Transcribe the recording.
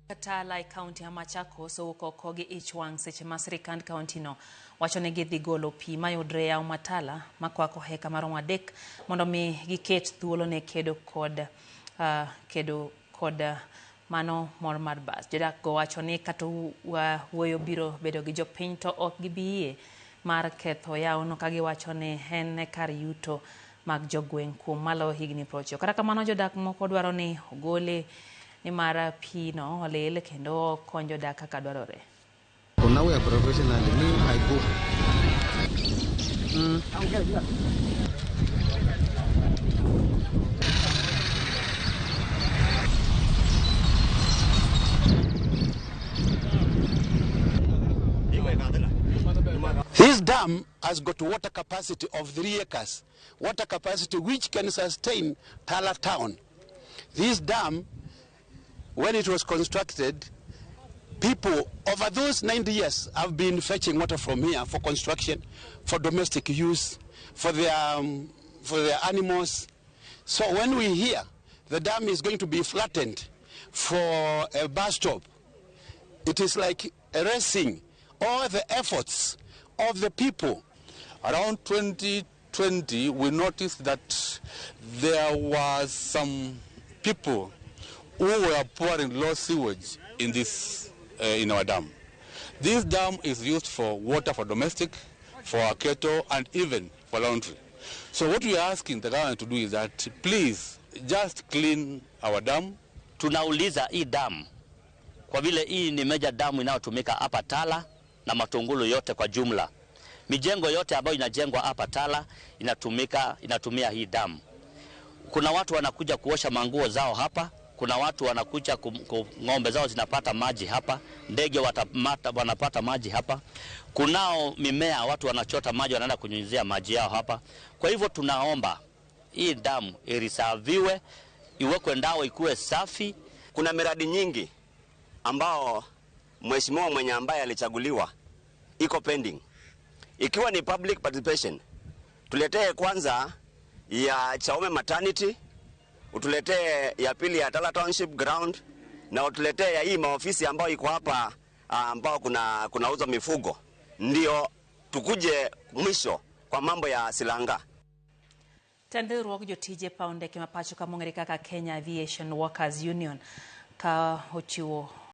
Tala e kaunti ya Machakos owuok oko gi ich wang' seche ma sirikand kaunti no wacho ni gidhi golo pi mayudre e yawo ma Tala makwako heka maromo 3 mondo mi giket thuolo ne kedo kod mano mor mar bas. Jodak go wacho ni kata wuoyo biro bedo gi jopiny to ok gibi yie mar ketho yawono ka giwacho ni en e kar yuto mag jogweng' kuom maloyo higni 90. Kata kamano, jodak moko dwaro ni ogole nimar pi no olil kendo ok kony jodak kaka dwarore. For now we are professionally. Me, I go. This dam has got water capacity of 3 acres, water capacity which can sustain Tala town. This dam, when it was constructed, people over those 90 years have been fetching water from here for construction, for domestic use, for their animals. So when we hear the dam is going to be flattened for a bus stop, it is like erasing all the efforts of the people. Around 2020, we noticed that there was some people who were pouring raw sewage in our dam. This dam is used for water for domestic, for our cattle, and even for laundry. So what we are asking the government to do is that please just clean our dam. Tunauliza hii damu kwa vile hii ni major damu inayotumika hapa Tala na Matungulu yote kwa jumla. Mijengo yote ambayo inajengwa hapa Tala inatumia hii damu. Kuna watu wanakuja kuosha manguo zao hapa, kuna watu wanakuja ng'ombe zao zinapata maji hapa, ndege wanapata maji hapa. Kunao mimea watu wanachota maji wanaenda kunyunyizia maji yao hapa. Kwa hivyo tunaomba hii damu irisaviwe, iwekwe ndawa, ikuwe safi. Kuna miradi nyingi ambao mheshimiwa mwenye ambaye alichaguliwa iko pending. Ikiwa ni public participation, tuletee kwanza ya Chaume maternity, utuletee ya pili ya Tala Township ground na utuletee ya hii maofisi ambayo iko hapa ambao kunauzwa mifugo, ndio tukuje mwisho kwa mambo ya Silanga. Tend riwruog jotije paw ndeke ma pacho ka mong'ere kaka Kenya Aviation Workers Union ka ochiwo